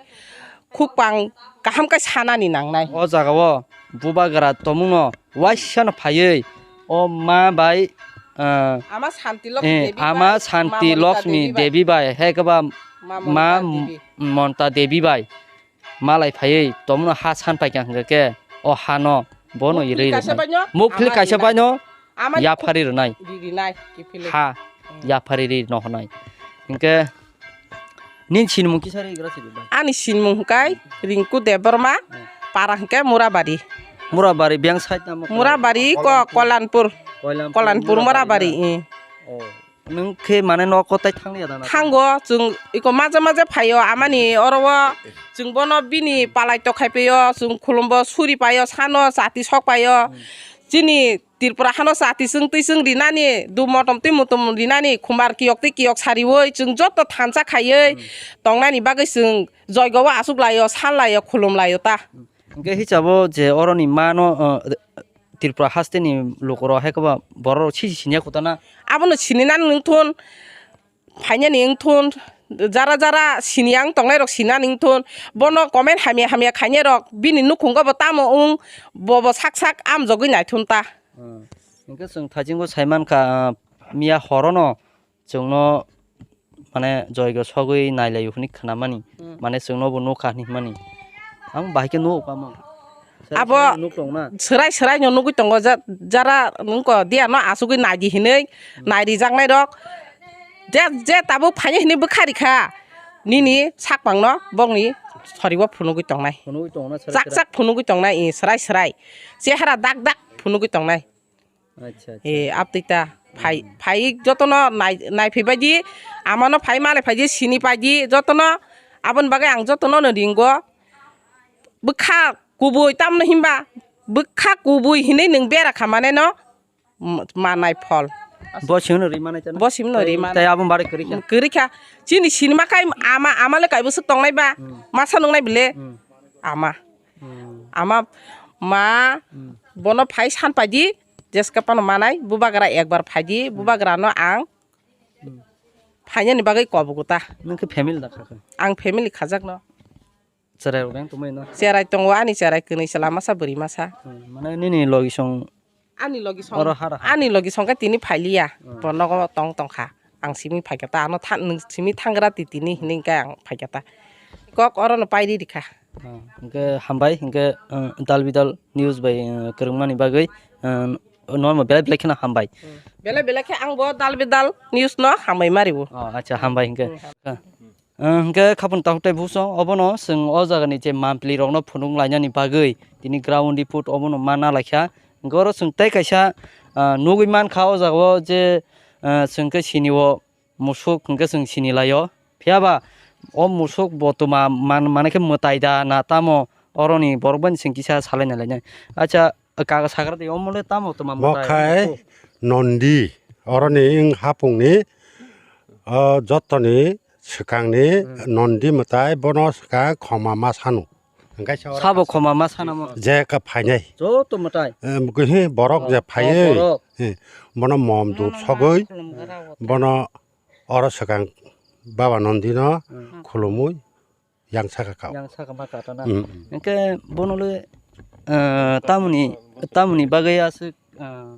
khukpang kaham khe sanani nangnai. O jaga o bubagra tongmungno waisa no phaiwi o ma bai, ah, Ama Santi Lokhi eh, Devi ama bai, Santi Ma Monita Lokhi Devi bai. Devi bai, hai khe ba Ma ma Monita Devi. Monita Devi bai. Malai phaiwi tongmano ha san paikha hwnkhe khe o hano bono Mukphili ri kaisa rwnai. Baino, mukphili ama kaisa rinai. Baino ama yaphari rwnai. Ri rinai, kiphilwi. Ha, hmm, yaphari ri no hwnai. Hwnkhe nini sinimung kisa ri gra sidi bai? Ani sinimung hwnkhe Rinku Debbarma, hmm, para hwnkhe Murabari. Murabari biyang side namo? Murabari ko Kolanpur. Kolanpur, Kolanpur Murabari Murabari, na? Hmm. Oh. Nwng khe mane nogo tai thangya da na? Thango, chwng iko maja maja phaio, amani oro o chwng bono bini palai tokhai paio, chwng khulumbo suri paio, sano chati sok paio. Hmm. Chini Tripura hano chati chwng twi chwng rinani, du motom twi mutum rinani, khumar kiyok twi kiyok sariwi, chwng joto thansa khaiwi, hmm, tongnani bagwi chwng joigo o achuk laio, sal laio, khulum laio ta. Hmm. Hwnkhe hisabo je oroni mano, uh, Tripura hasteni lukurok hai khe ba borok rok sisi siniya kotana? Abono sinina nwng thun, phainani nwng thun, jara jara siniya wng tongnai rok sinani nwng thun. Bono comment hamya hamya khainai rok bini nukhungo bo tamo wng, bo bo sak sak amjogwi naithun ta. Hmm. Hwnkhe chwng thaichingbo sai mankha, uh, miya horono chwngno mane joigo sogwi nailaio hwnwi khnamani, hmm, mane chwngnobo nukha hinwi hwnmani. Ang bahai khe nugo kamo. Abo swrai swrai no nugwi tongo, ja-, jara nungko diya no asugwi naidi hinwi, hmm, nairijaknai rok. Je, je tabuk phaini hinwi bwkha rikha, nini sakpang no bokni soribo phunugwi tongnai. Phunugwi tongo na swrai swrai? Chak chak phunugwi tongnai, swrai swrai. Chehara dak dak phunugwi tongnai. Acha, acha. Eh, aptwi ta. Phai, hmm, phai jotono nai, naiphai baidi, amano phai malai phaidi, sini paidi, jotono aboni bagwi ang jotono no ringo. Bwkha kubui tamno himba, bwkha kubui hinwi nwng bera kha mane no, m-, manai phol. Bo sino ri manai chana? Bo sino ri manai. Tai aboni bagwi kwrwi kha? Kwrwi kha. Chini sinima khai ama, ama le kaibo swk tongnai ba? Hmm. Masa nungnai bile? Hmm. Ama. Hmm. Ama ma, hmm, bono phai san paidi, jeska phano manai, bubagra ekbar phaidi, hmm, bubagra no ang, hmm, phainani bagwi kobogo ta. Nwng khe family da kha khe? Ang family khajak no. Cherai rok beng tongmai no? Cherai tongo, ani cherai kwnwi chwla masa bwrwi masa. Hmm, mane nini logi song Ani logi song, oro hara ha. Ani logi song khe tini phailiya. Hmm. Bo nogo tong tong kha. Ang simi phaikha ta, ano tha-, nwng simi thangra ti tini hinwi khe ang phaikha ta. Kok oro no pairi rikha. Hmm. Hwnkhe hambai, hwnkhe, uh, Dal Bidal News bai, uh, kwrwngmani bagwi, uh, normal belai belai kheno hambai. Hmm. Belai belai khe ang bo Dal Bidal News no hambai mari o. Oh, acha, hambai hwnkhe. Hmm. Ah, hwnkhe khapun takhuk tei buso obono chwng o jagani je mampli rokno phunuk lainani bagwi tini ground report obono ma nalaikha. Hwnkhe oro chwng tei kaisa, ah, nugwi mankha o jagao je, ah, chwng khe sini o musuk hwnkhe chwng sini laio. Phiyaba o musuk bo tuma man, mane khe mwtai da na tamo oroni borok bai chwng kisa salai nai lainai. Acha, kaga sagra de omo le tamo tuma mwtai? Bo khai musuk. Nondi, oroni wng hapungni, o jotoni swkangni, hmm, nondi mwtai bono swkang khoma ma sanu. Hwnkhe se oro sabo kaisa khoma ma sana mo? Je ka phainai. Joto mwtai? Em, gwihi borok, oh, je phaiwi, oh, borok. He, bono mom dup sogwi, hmm, bono oro swkang Baba Nondino, hmm, khulumwi yang saka kao. Yang saka ma kato na. Hmm. Hwnkhe bono le, eh, tamoni, tamoni bagwi aswk, eh,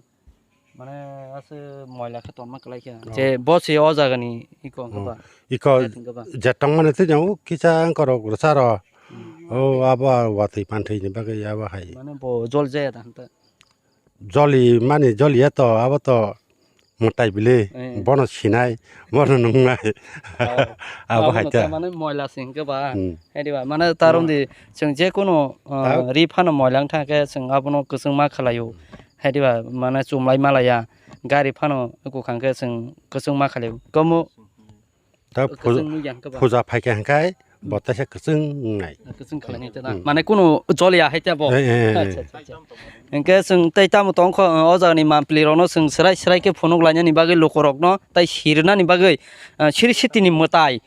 Mane aswk moila khe tonma kwlai khe. Oh. Je bo se o jaga ni iko wngkha Oh. ba. Iko Jet wngkha ba. je tongmani twi jang kisa wngkha rok rwsa ro. Hmm. O abo watwi panthwi ni bagwi abo hai. Mane bo jol jaya da hanta. Joli mani joli ya to abo to mwtai bili Eh. bono sinai bono nungnai. Oh. Abo Abo hai no ta. ta mane moila se hwnkhe ba. Hmm. Hai di ba mane taron Hmm. di chwng je kono uh, Tao. ri phano moila wngkha khe chwng abono kwchwng ma khlai o. Hai di ba mane chumlai ma laiya. Gari phano kwkhang khe chwng kwchwng ma khlai o. Komo Ta phu- kwchwng nukya hwnkhe ba. Puja phaikha hwnkhe bo taisa kwchwng wngnai. Kwchwng khlainai ta na. Hmm. Mane kunu joliya hai ta bo. Eh, eh, eh. Acha, acha, acha. Hwnkhe chwng tei tamo tongkho, o jagani mampli rokno chwng swrai swrai khe phunuk lainani bagwi lukurokno tai sirnani bagwi, ah, siri sitini mwtai.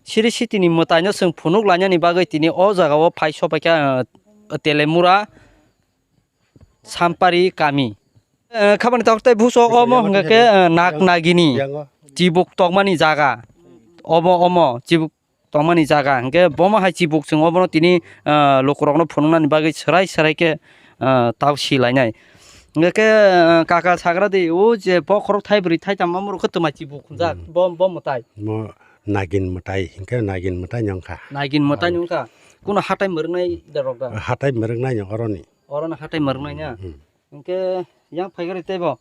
Siri sitini mwtaino chwng phunuk lainani bagwi tini o jagao phai sopaikha, ah, Telemura. Sampari kami. Eh, khabani tok tei buso omo hwnkha khe, eh, nak nagini chibuk tongmani jaga. Obo omo chibuk tongmani jaga. Hwnkhe bomo hai chibuk chwng obono tini, eh, lukurokno phunuknani bagwi swrai swrai khe, eh, tao si lainai. Hwnkhe khe, eh, kaka sagra di o je bokhorok thai bwrwi thai tamo omo rok khe twma chibuk hwnjak. Hmm. Bo, bo mwtai. Mo nagin mwtai hwnkhe nagin mwtai nongkha. Nagin mwtai nongkha. Kuno hatai mwrwngnai da rok da? Hatai mwrwngnai nong oroni. Orono hatai mwrwngnai na? Hmm. Hwnkhe yang phaigari teibo.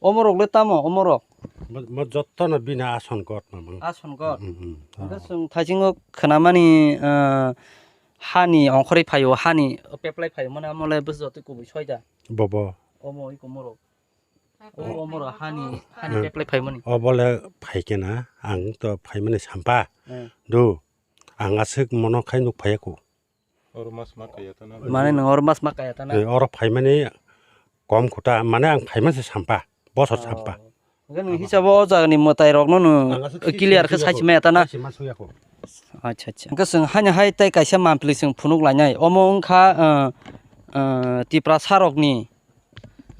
Omorok le tamo, omorok? Mo, mo jotto no bini ason god mamang. Ason god? Hmm, hmm. Hwnkhe chwng thaisingo khwnamani, ah, hani ongkhorwi phaio, hani peplai phaio, mane amo le bwswk jotoi kubui soida. Bobo. Omo iko morok. O, omorok hani, hani Hmm. peplai phaimani. Obo le phaikhe na, ang to phaimani sampa. Hmm. Do, ang aswk mono khai nuk phaiya ko. Oro mas ma kaya ta na. Mane nwng oro mas ma kaya ta na? Eh, oro phaimani kom khuta, mane ang phaimani se sampa, bosor Oh. sampa. Hwnkhe nwng hisabo o jagani mwtai rokno nwng Ang aswk clear khe sisi sachi maya ta na? Sachi ma suya ko. Acha, acha. Hwnkhe chwng haino hai tei kaisa mampli chwng phunuk lainai. Omo wngkha, uh, uh, Tiprasa rokni,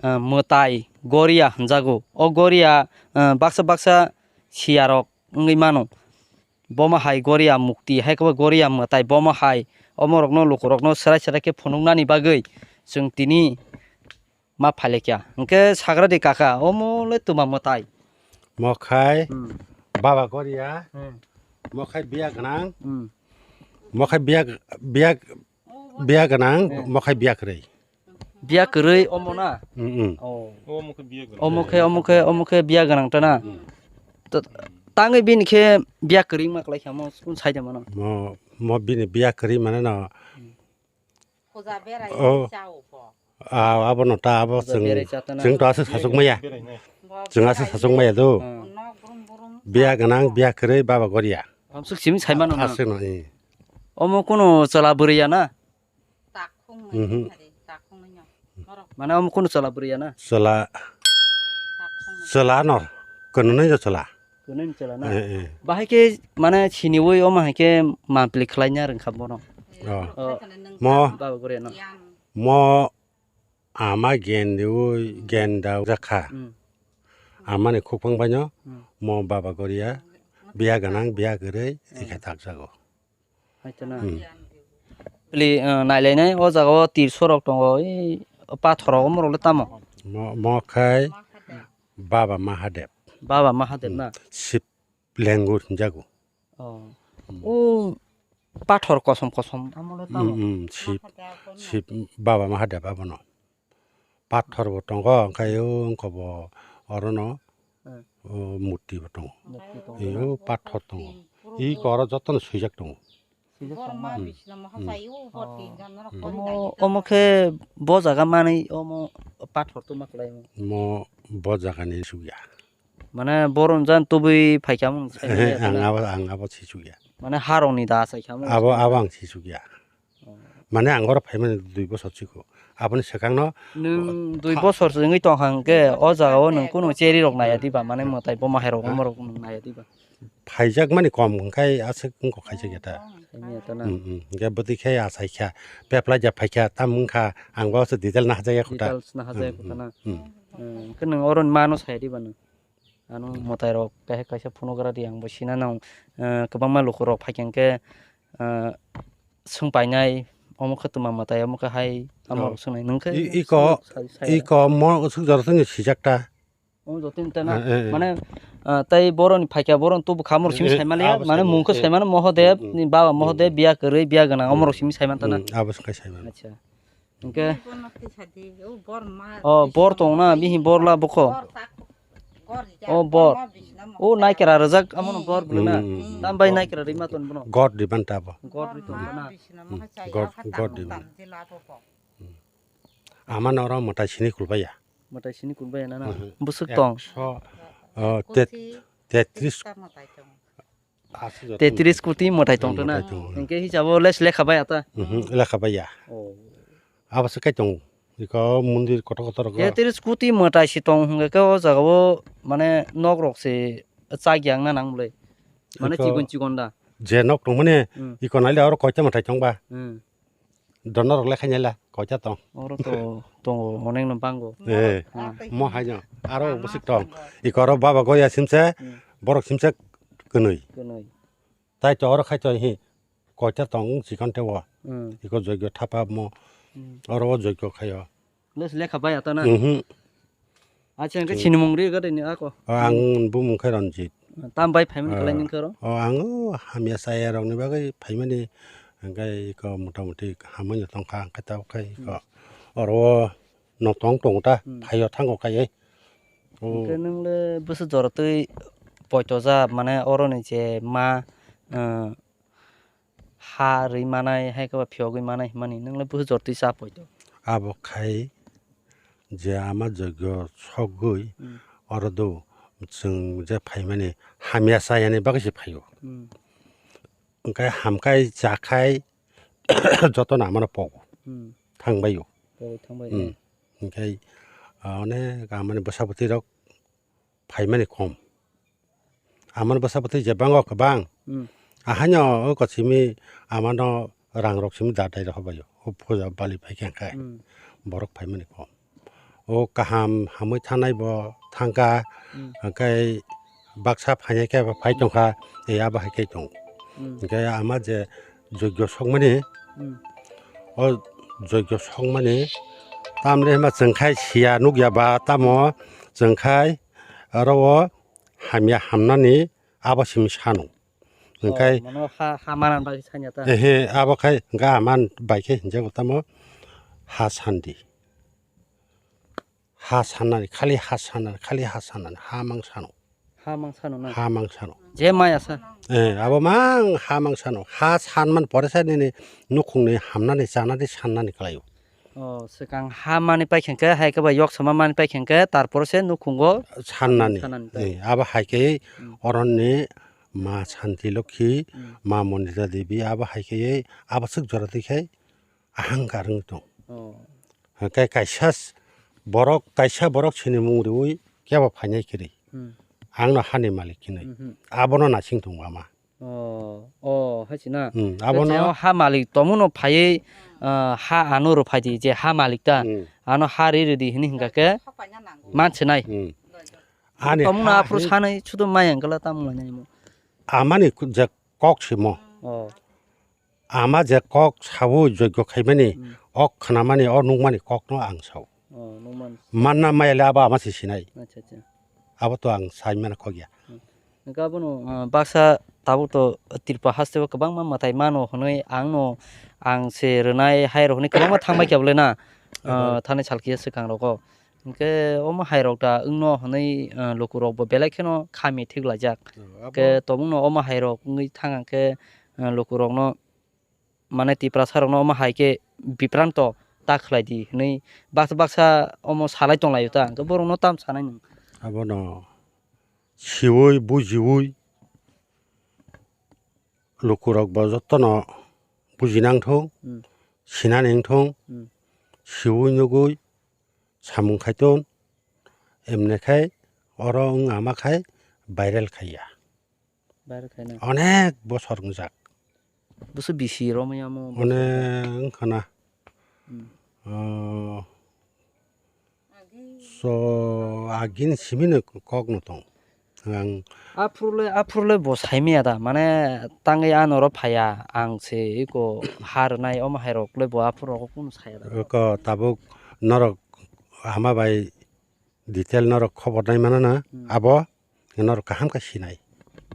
uh, mwtai Goria hwnjago. O Goria, uh, baksa baksa siya rok wngwi mano. Bomo hai Goria mukti, hai khe bo Goria mwtai, bomo hai omorokno lukurokno swrai swrai khe phunuknani bagwi chwng tini ma phailekya. Hwnkhe sagra di kaka, omo le twma mwtai. Mokhai Hmm. Baba Goria, Hmm. mokhai biya gwnang, Hmm. mokhai biya, biya, biya gwnang, Hmm. mokhai biya kwrwi. Biya kwrwi omo na? Mm, mm. Oh. Omo khe biya gwnang. Omo khe, omo khe, omo khe biya gwnang ta na? Mm. To, tangwi bini khe biya kwrwi ma kwlai kha mo, kun sai de mano? Mo, mo bini biya kwrwi mane no. Hmm. Puja berai Oh. chao bo. Ah, abo no ta, abo Puja chwng, berai cha ta na? chwng to aswk sasuk maya. Berai nai. Bo Chwng aswk berai sasuk maya do. Hmm. Nok brum brum Biya chao gwnang, bo. biya kwrwi, Baba Goria. Amswk simi sai mano na? Aswk no, eh. Omo kuno chwla bwrwi ya na? Takhung Mhm. nai hari, takhung nai no. Norok Mane omo kuno chwla bwrwi ya na? Chwla, takhung nai. chwla no. Kwnwi no chwla. Kwnwi chwla na? Eh, eh. Bahai khe mane siniwi omo hai khe mampli khlai nya rwng kha bono. Eh, Oh. norok Oh. khlai khana nwng Mo. tamo Baba Goria no. yang. Mo ama gendiwi genda jakha. Hmm. Amani khukphang baino Hmm. mo Baba Goria biya gwnang, biya kwrwi Hmm. ikha takjago. Hai to na. Hmm. Pli, uh, nailainai o jaga o tirso rok tongo, ei pathor rok omorok le tamo? Mo, mo khai Baba Mahadev. Baba Mahadev Hmm. na? Sib lengur hinjago. Oh. Hmm. O pathor kosom kosom amo le Hmm, tamo? hmm, Sib, Sib Baba Mahadev abono. Pathor bo tongo, hwnkhe o wngkha bo orono, Hmm. o murti bo tongo. Murti tongo. Iyo pathor tongo. Iko oro jotono swijak tongo. Swijak Borma tongma. Hmm. Bisno maha Hmm. sayo, bor Oh. tin jon no Hmm. kori Omo, dai omo khe bo jaga manwi omo pathor tongma kwlai. Mo bo jaga ni sugya. Mane boron jan tubui phaikha mung sai Ehe, manya ang tana. abo, ang abo si sugya. Mane harong ni da sai kha mung Abo, sai. Abo ang si sugya. Oh. Mane ang oro phaimani dui bosor chikho. Aboni swkangno Nwng dui tha- bosor se wngwi tong hang khe, o jaga o nwng kunu cheri rok naya diba, mane mwtai bo mahai rok Ha? Omo rok nwng naya diba. Phaijak mani kom hwnkhe aswk wngkha khaijak ya ta. Khaimya ta na. Hmm, hmm. Hwnkhe bwtwi khe achai kha, peplai ja phaikha, tamo wngkha, ang bo se detail nahajak ya kho ta. Details nahajak ya kho ta na. Hmm, hmm. Hmm, hwnkhe nwng oro ni mano saya diba nwng? Ano mwtai rok kaisa kaisa phunugra di, ang bo sina nang, eh, kwbangma lukurok phaikha hwnkhe, eh, swngpainai, omo khe twma mwtai, omo khe hai, amo Oh. rok swngnai. Nwng khe I-, iko, swngnai, sai, sai. Iko mo usuk jora swngo sijak ta. Omo joto ni tana. Eh, eh, eh. Mane, ah, tai boroni phaikya, boroni tubu kha, omorok simi Eh, eh, saimaliya. Abo Mane saimaliya. Mungkhe Eh. Saimano Mohodev, Hmm, hmm. Ni baba Hmm, Mohodev, hmm. Biya kwrwi, biya gwnang, Hmm, omorok simi saimantana. Hmm, abo swkang saimano. Acha. Hingke Bono kisa di, o bor ma Oh, bisna bor tong na, ma bihi bor la bokho. Bor tak, bor rijak, Oh, bor. Bor ma bisna ma O tai. Naikra rijak, amono bor bwlana. Hmm, hmm, hmm. Tam bai Naikra rima ton bono. God di banta bo. God ri ton Bor ma na. Bisna ma Hmm, chaya God, kha God tam di tam banta. Di la bokho. Ama noro mwtai sini kulbaya. Mwtai sini kulbaya nana. Mhm. Busuk tong. Ekso, uh, tet-, tetris. Tetris kuti mwtai tong. Asi joto Tetris kuti mwtai tong Hmm, tona. Mwtai tong. Hingke hisabo les lekha bai ata. Mhm, lekha baya. Oh. Abo se kai tong. Iko mondir kotor kotor ko. Tetris kuti mwtai si tong hingke o jaga o mane nok rok se chak yang na nang bole. Mane Iko chikon chikon da. Je nok tong mane Hmm. Iko naile oro koita mwtai tong ba. Hmm. Dono rok le khainai la koita tong. Oro to tongo, onek no bango. Eh, Hmm. Mo haino aro busuk tong. Iko oro baba goya simse, Hmm. Borok simse kwnwi. Kwnwi. Tai to oro khai to hi koita tong chikon te o. Hmm. Iko joigyo thapa mo. Hmm. Oro o joigyo khaio. Les lekha bai ata na? Mhm. Acha, hingke Chini. Sinimung ri gade ni ako. O, ang bumung khe Ranjit. Tam bai phaimani Ah, kalai nini khe oro? O, ang o hamya chaya rok ni bagwi phaimani, hingke iko mota moti hamwi no tongkha, hingke tabuk khe iko Hmm. oro o no tong tongo ta, Hmm. phaio thango kaiye. O. Hingke nwng le bwswk jora twi poito ja, mane oro ni je ma, eh, ha rwi manai, hai khe ba phiyogwi manai hwnmani, nwng le busu jortwi cha poito. Abo khai je ama joigyo sogwi Hmm. oro do chwng je phaimani hamya chayani bagwi se phaio. Hmm. Hwnkhe hamkai chakhai jotono amano pogo Hmm. thangbaio. Pogo thangbai, Hmm. eh. Hwnkhe, ah, onek amani bwsa bwtwi rok phaimani kom. Amani bwsa bwtwi je bango kwbang. Hmm. Ahaino o kochimi amano rang rok simi da dai rok hobaio. O puja bali phai khe khai. Hmm. Borok phaimani kom. O kaham hamwi thanai bo thangkha, Hmm. hwnkhe baksa phainai khe bo phai tongkha, tei abo hai khe tongo. Hmm. Hwnkhe ama je joigyo sokmani, Hmm. o joigyo sokmani tamni hwnba chwng khai siya nukya ba tamo chwng khai aro o hamya hamnani abo simi sano. Hwnkhe Oh, mano ha, ha manan bagwi sanya ta? Ehe, abo khai hwnkhe aman bai khe hinjago tamo ha sandi. Ha sannani, khali ha sannani, khali ha sannani, ha mang sano. Ha mang sano na? Ha mang sano. Je maya sa? Eh, abo mang ha mang sano. Ha sanman pore sa nini nukhungni hamnani, chanani, sannani kalaio. Oh, swkang ha mani paikha khe, hai khe ba yok sama mani paikha khe, tarpor se nukhungo Sannani. Sannani ta. Eh, abo hai khe Hmm. oronni ma Santi Lokhi, Hmm. ma Monita Devi, abo hai khe abo swk jora twi khai ahang karwng tong. Oh. Hwnkhe kaisa s-, borok, kaisa borok sini mung riwi kebo phainai kwrwi. Hmm. Ang no hani malik hinwi. Mhm. Abono naising tongo ama. Oh, oh, hai se na. Hmm, Tei abono je o ha malik tongmano phaiwi, ah, ha ano rw phai di, je ha malik ta. Hmm. Ano ha ri rw di hinwi hingka khe man se nai. Hmm. Ani Tongmano ha aphuru hi- sanai, sudo maya wngkha la tamo lainai mo. Amani ku-, je kok simo. Oh. Ama je kok sawi joigyo khaimani, Hmm. o khnamani, o nukmani kokno ang sao. Oh, nukmani. Manna maya le abo ama se sinai. Acha, acha. Abo to ang sai mana kok ya. Hmm. Hwnkhe abono, ah, baksa tabuk to Tripura haste o kwbangma mwtai mano hwnwi ang no, ang se rwnai hai rok hwnwi kwbangma thang bai khe bole na, ah, Abo. Thani sal kisa swkang rogo. Hwnkhe omo hai rok da wngno hwnwi, ah, lukurok bo belai kheno khami thik laijak. Oh, abo. Hwnkhe tobokno omo hai rok wngwi thang hwnkhe, ah, lukurokno mane Tiprasa rokno omo hai khe bipranto ta khlai di hwnwi baksa baksa omo salai tong laio ta, hwnkhe borokno tamo sanai nwng? Abono siwi bujiwi lukurok bo jotono buji nang thung, Hmm. sinani wng thung, Hmm. siwi nugwi samung khai thung, emne khai oro wng ama khai viral khai ya. Viral khai na. Onek bosor wngjak. Bwswk bisi romwi amo bosor Onek wngkha na. Hmm. Oh. So, agini simi no kok no tong. Ang Aphuru le, aphuru le bo sai maya da, mane tangwi ano oro phaiya, ang se eko ha rwnai omo hai rok le bo aphuru rok kunu saya da. Ko tabuk norok hama bai detail norok khobor nai mano na, hmm, abo norok kaham khe sinai.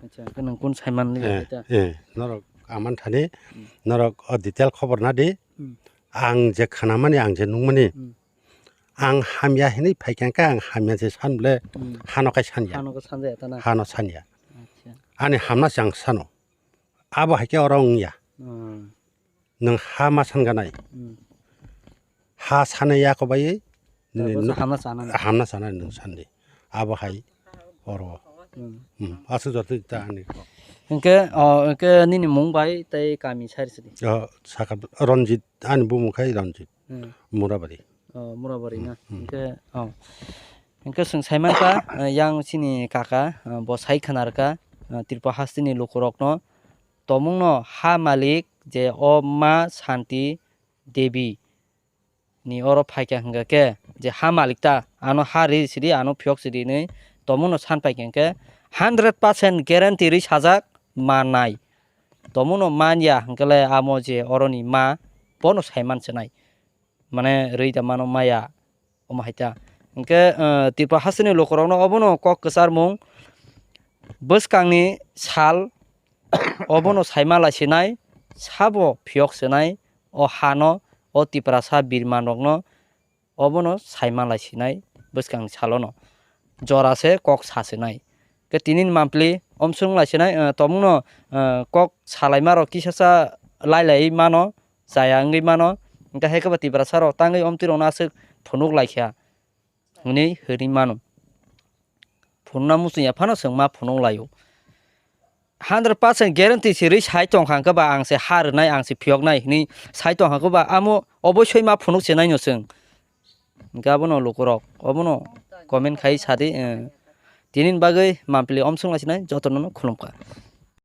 Acha, hwnkhe nwng kun saiman liya, eh, ta? Eh, norok aman thani, hmm, norok o detail khobor na di. Hmm. Ang je khanamani, ang je nungmani, hmm, ang hamya hinwi phaikha khe ang hamya se san bole, hmm, hano kai sanya. Hano kai sanja ta na? Hano sanya. Acha. Ani hamna se ang sano. Abo hai khe oro wngya. Hmm. Nwng ha ma san ganai. Hmm. Ha sanai ya ko bai. Nini tabuk no-, hamna sanani. Hamna sanani nwng sandi. Abo hai oro. Hmm. Hmm. Aswk joto ta ani. Hwnkhe, o, hwnkhe nini mung bai tei kami sari sidi? O, saka Ranjit, ani bumung khai Ranjit. Hmm. Murabari. O, Murabari na. Hmm. Hwnkhe, o. Hwnkhe chwng saimankha, eh, yang chini kaka, eh, bo sai khwnarkha, eh, Tripura hasteni lukurokno. Tomungno ha malik je o ma Santi Devi ni oro phaikha hwnkha khe je ha malik ta ano ha ri sidi, ano phiyok sidi hinwi tomungno san paikha hwnkhe hundred percent guarantee ri sajak mannai. Tomungno manya hwnkhe le amo je oroni ma bono saiman swnai. Mane rwi da mano maya, omo hai ta. Hwnkhe, eh, Tripura hasteni lukurokno obono kok kwcharmung bwskangni sal obono saima lai sinai, sabo phiyok sinai, o hano, o Tiprasa birmanrokno obono saima lai sinai bwskangni salono. Jora se kok sa sinai. Khe tini ni mampli omswrwng lai sinai, eh, tomungno, eh, kok salaima rok kisa sa lai lai mano, chaya wngwi mano. Hwnkhe hai khe bo Tiprasa rok tangwi omtwi rokno aswk phunuk lai kha hwnwi hwnwi mano. Phunukna muchung ya phano chwng ma phunuk lai o. Hundred percent guarantee se rwi sai tong kha hwnkhe ba ang se ha rwnai, ang se phiyoknai hwnwi sai tong kha hwnkhe ba amo oboisoi ma phunuk se nai no chwng. Hwnkhe abono lukurok, obono comment khai sadi, eh, tini ni bagwi mampli omswng lai sinai jotono no khulumkha.